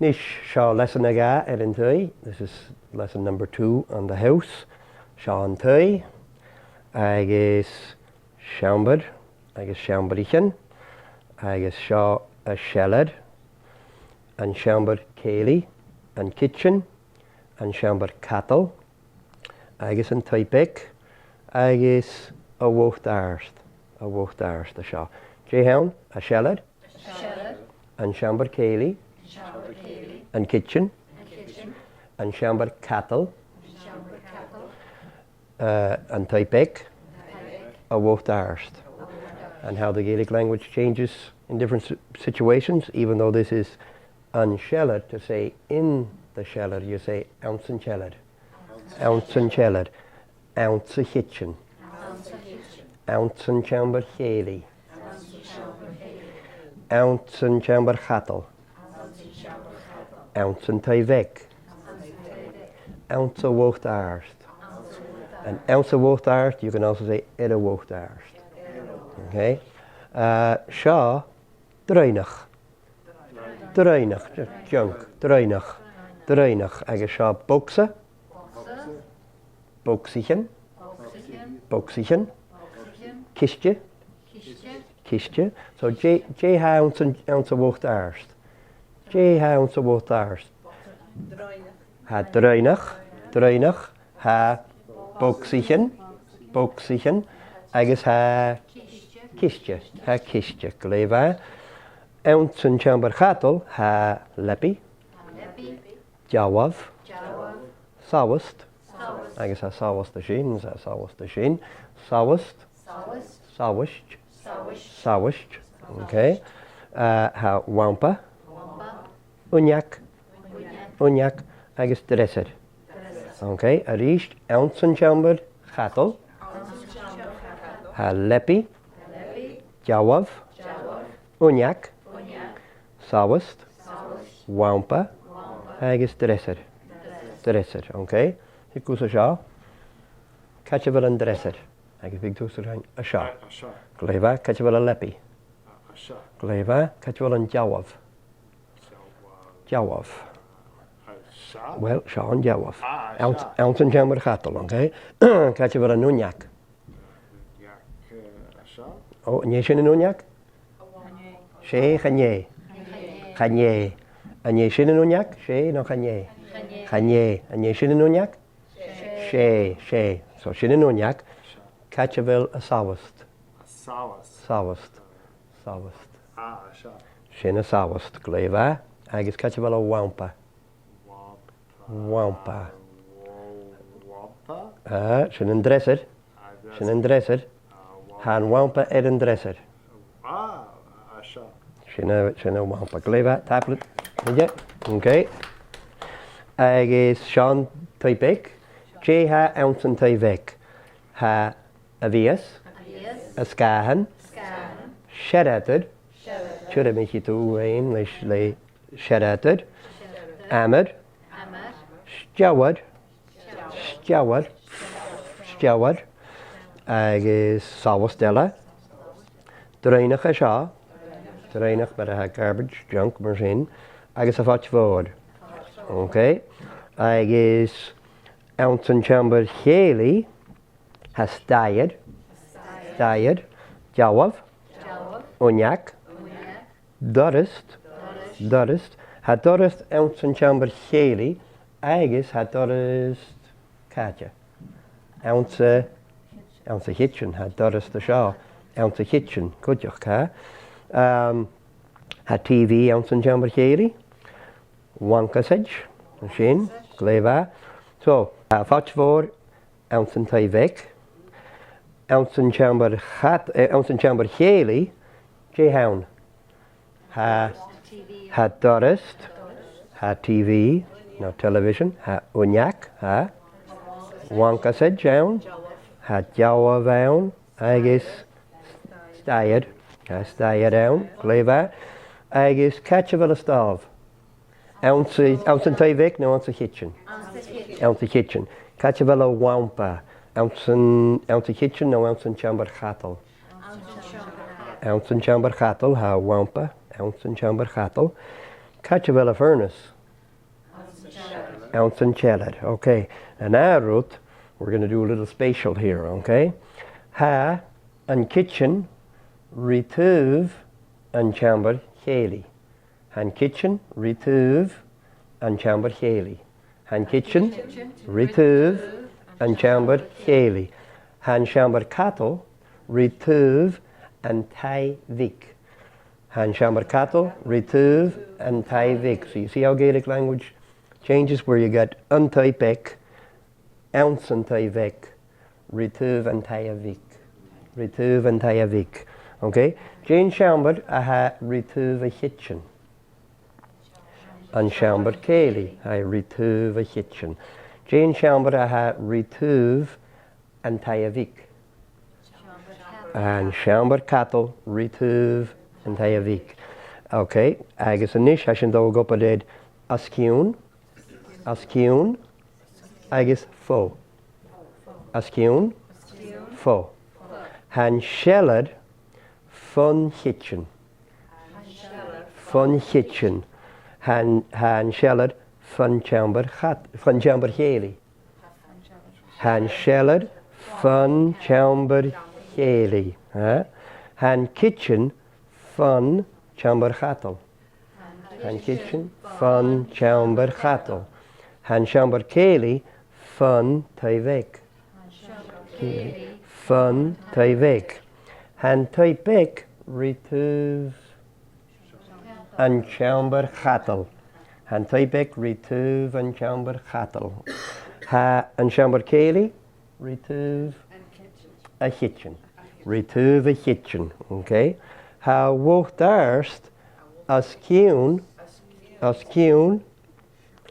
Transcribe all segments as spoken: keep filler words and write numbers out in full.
Nis, seo lesson a dhà air an taigh. This is lesson number two on the house. Seo an taigh, agus seòmbar, agus seòmbraichean, agus seo an seilbh, an seòmbar-cèilidh, an kitchen, an seòmbar-cadail, agus an taigh-beag, agus a' bhòt-àrd, a' bhòt-àrd an seo. Dè th' ann? An seilbh, an seòmbar-cèilidh, an kitchen, an seòmbar-cadail, uh, an taigh-beag, a' bhòt-àrd. And how the Gaelic language changes in different si- situations, even though this is an seilbh, to say in the seilbh, you say anns an t-seilbh. Anns an t-seilbh. Anns a' chidsin. Anns an t-seòmbar-cèilidh. Anns an t-seòmbar-cadail. Anns an taigh-bheag. Anns a' bhòt-àrd. And anns a' bhòt-àrd, you can also say air a' bhòt-àrd. Okay? Uh, seo drùnach. Drùnach, junk, drùnach, drùnach, agus seo bogsa, bogsaichean, bogsaichean, ciste, ciste. So, dè, dè th' anns an, anns a' bhòt-àrd? Dè th' anns a' bhòt-àrd? Tha drùnach, drùnach, tha bogsaichean, bogsaichean, agus tha ciste, tha ciste, glè mhath. Anns an t-seòmbar-cadail, tha leabaidh, dealbh, sabhast, agus tha sabhast an sin, tha sabhast an sin, sabhast, sabhaist, sabhaist, okay. Uh, tha lampa, uinneag, uinneag agus dreasair. Okay, a-rithist, anns an t-seòmbar-cadail, tha leabaidh, dealbh, uinneag, sabhast, lampa agus dreasair. Dreasair, okay? Thig thusa an seo. Càit a bheil an dreasair? Agus thig thusa an seo. An seo. Glè mhath, càit a bheil an leabaidh? An seo. Glè mhath, càit a bheil an dealbh? Dealbh. An seo. Well, seo an dealbh. Ah, an seo. Anns, anns an t-seòmbar-cadail, okay? Càit a bheil an uinneag? Uinneag, eh, an seo. Ò, an e sin an uinneag? 'S e, chan e. Chan e. An e sin an uinneag? 'S e, no chan e? Chan e. An e sin an uinneag? 'S e, 's e. So sin an uinneag. Càit a bheil an sabhast? An sabhast. Sabhast. Sabhast. Ah, an seo. Sin an sabhast, glè mhath. Agus càit a bheil an lampa? Lampa. Lampa. Lampa? Ah, sin an dreasair. Ah, sin an dreasair. Ah, lampa. Tha an lampa air an dreasair. Ah, an seo. Sin an, sin an lampa. Glè mhath, tapadh leibh. Ige. Okay. Agus seo an taigh-beag. Dè tha anns an taigh-bheag? Tha a' bhias, a' sgàthan, searadair, tiormaichidh tu fhèin leis, le searadair, amar, steabhar, steabhar, steabhar, agus sabhast eile, drùnach an seo, drùnach mar a tha garbage, junk, mar sin, agus am poit mhòr. Okay? Agus anns an t-seòmbar-cèilidh, tha staidhre, staidhre, dealbh, uinneag, doras, doras, tha doras anns an t-seòmbar-cèilidh agus tha doras càite? Anns a', anns a' chidsin, tha doras an seo, anns a' chidsin, cuideachd, tha. Um, tha TV anns an t-seòmbar-cèilidh, bhancasaid, sin, glè mhath. So, tha am poit mhòr anns an taigh-bheag, anns an t-seòmbar-cad-, eh, anns an t-seòmbar-cèilidh, dè th' ann? Tha, tha doras, tha TV, no television, tha uinneag, tha bhancasaid ann, tha dealbh ann, agus staidhre, tha staidhre ann, glè mhath, agus càit a bheil an stòbh? Anns a', anns an taigh-bheag no anns a' chidsin? Anns a' chidsin. Anns a' chidsin. Càit a bheil an lampa? Anns an, anns a' chidsin no anns an t-seòmbar-chadail? Anns an t-seòmbar-chadail. Anns an t-seòmbar-chadail, tha lampa anns an t-seòmbar-chadail. Càit a bheil am furnace? anns an t-seilear. Okay. An ath rud, we're going to do a little spatial here, okay? Tha an cidsin ri taobh an t-seòmar-chèilidh. Tha an cidsin ri taobh an t-seòmar-chèilidh. Tha an cidsin ri taobh an t-seòmar-chèilidh. Tha an seòmar-cadail ri taobh an taigh-bhig. Tha an seòmar-cadail ri taobh an taigh-bhig. So you see how Gaelic language changes, where you get an taigh-beag, anns an taigh-bheag, ri taobh an taighe-bhig. Ri taobh an taighe-bhig. Okay? Dè an seòmar a tha ri taobh a' chidsin? An seòmar-cèilidh, tha e ri taobh a' chidsin. Dè an seòmar a tha ri taobh an taighe-bhig? An seòmar-cadail ri taobh an taighe-bhig. Okay, agus a-nis tha sinn a' dol a dh'obair air os cionn, os cionn agus fo. Os cionn, fo. Tha an seilear fon chidsin. Fon chidsin. Tha an, tha an seilear fon t-seòmar-chad-, fon t-seòmar-chèilidh. Tha an seilear fon t-seòmar-chèilidh. Eh? Tha an cidsin fon t-seòmar-chadail. Tha an cidsin fon t-seòmar-chadail. Tha an seòmar-cèilidh fon taigh-bheag. Fon taigh-bheag. Tha an taigh-beag ri taobh an t-seòmar-chadail. Tha an taigh-beag ri taobh an t-seòmar-chadail. Tha an seòmar-cèilidh ri taobh a' chidsin. Ri taobh a' chidsin, okay? Tha a' bhòt-àird os cionn, os cionn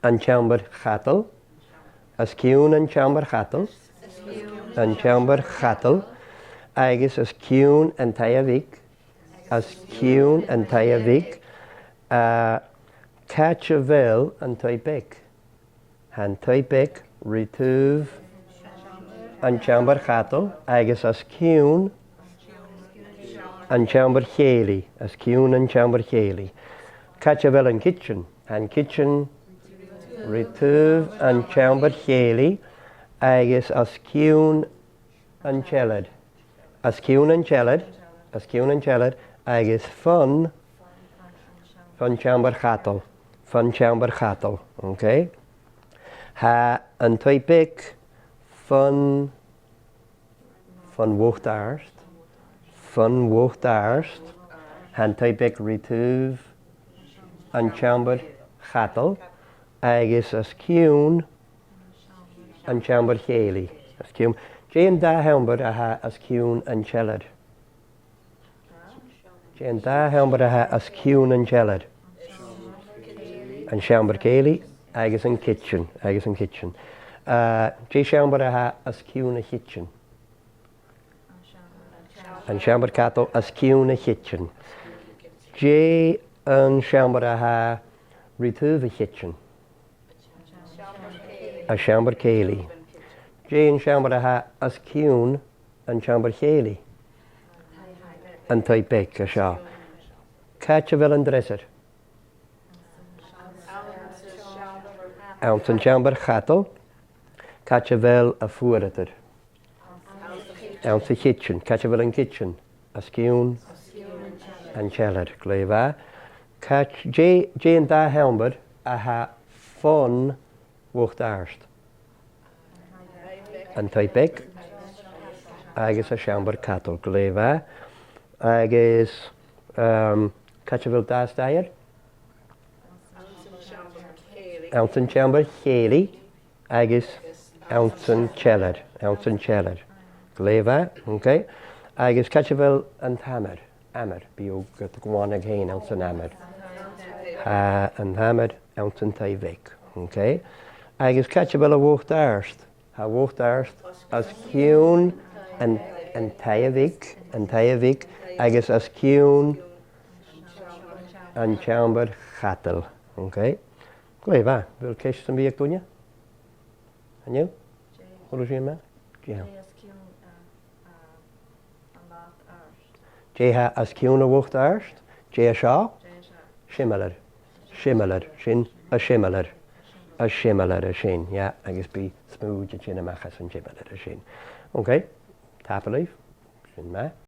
an t-seòmar-chadail, os cionn an t-seòmar-chadail, an t-seòmar-chadail, agus os cionn an taighe-bhig, os cionn an taighe-bhig, a, càit a bheil an taigh-beag? Tha an taigh-beag ri taobh an t-seòmar-chadail agus os cionn an t-seòmar-chèilidh, os cionn an t-seòmar-chèilidh. Càit a bheil an cidsin? Tha an cidsin ri taobh an t-seòmar-chèilidh agus os cionn an t-seilear. Os cionn an t-seilear, os cionn an t-seilear, agus fon, fon t-seòmar-chadail, fon t-seòmar-chadail, okay? Tha an taigh-beag fon, fon bhòt-àird, fon bhòt-àird, tha an taigh-beag ri taobh an t-seòmar-chadail, agus os cionn an t-seòmar-chèilidh. Os cionn. Dè an dà sheòmar a tha os cionn an t-seilear? Dè an dà sheòmar a tha os cionn an t-seilear? An seòmar-cèilidh agus an cidsin, agus an cidsin. Uh, dè an seòmar a tha os cionn a' chidsin? An seòmar-cadail os cionn a' chidsin. Dè an seòmar a tha ri taobh a' chidsin? An seòmar-cèilidh. Dè an seòmar a tha os cionn an t-seòmar-chèilidh? An taigh-beag, an seo. Càit a bheil an dreasair? Anns an t-seòmar-chadail. Càit a bheil am fuaradair? Anns a' chidsin. Càit a bheil an cidsin? Os cionn an t-seilear. Glè mhath. Càit, dè, dè an dà sheòmar a tha fon bhòt-àird? An taigh-beag agus an seòmar-cadail. Glè mhath. Agus, um, càit a bheil dà staidhre? Anns an t-seòmar-chèilidh agus anns an t-seilear, anns an t-seilear. Glè mhath, okay? Agus càit a bheil an t-amar? Amar, bidh thu gad glanadh fhèin anns an amar. Tha an t-amar anns an taigh-bheag, okay? Agus càit a bheil am bhòt-àird? Tha am bhòt-àird os cionn an, an taighe-bhig, an taighe-bhig, agus os cionn an t-seòmar-chadail, okay? Glè mhath, a bheil ceist sam bith aig duine? An-diugh? Dè? Chuala sibh e? Dè? Dè os cionn, uh, uh, am bàt-àird? Dè tha os cionn am bhòt-àird? Dè seo? Dè seo? Similear. Similear. Sin an similear. Tha similear sin, yeah, agus bidh smùid a' tighinn a-mach às an similear sin. Okay, tapadh leibh, sin math.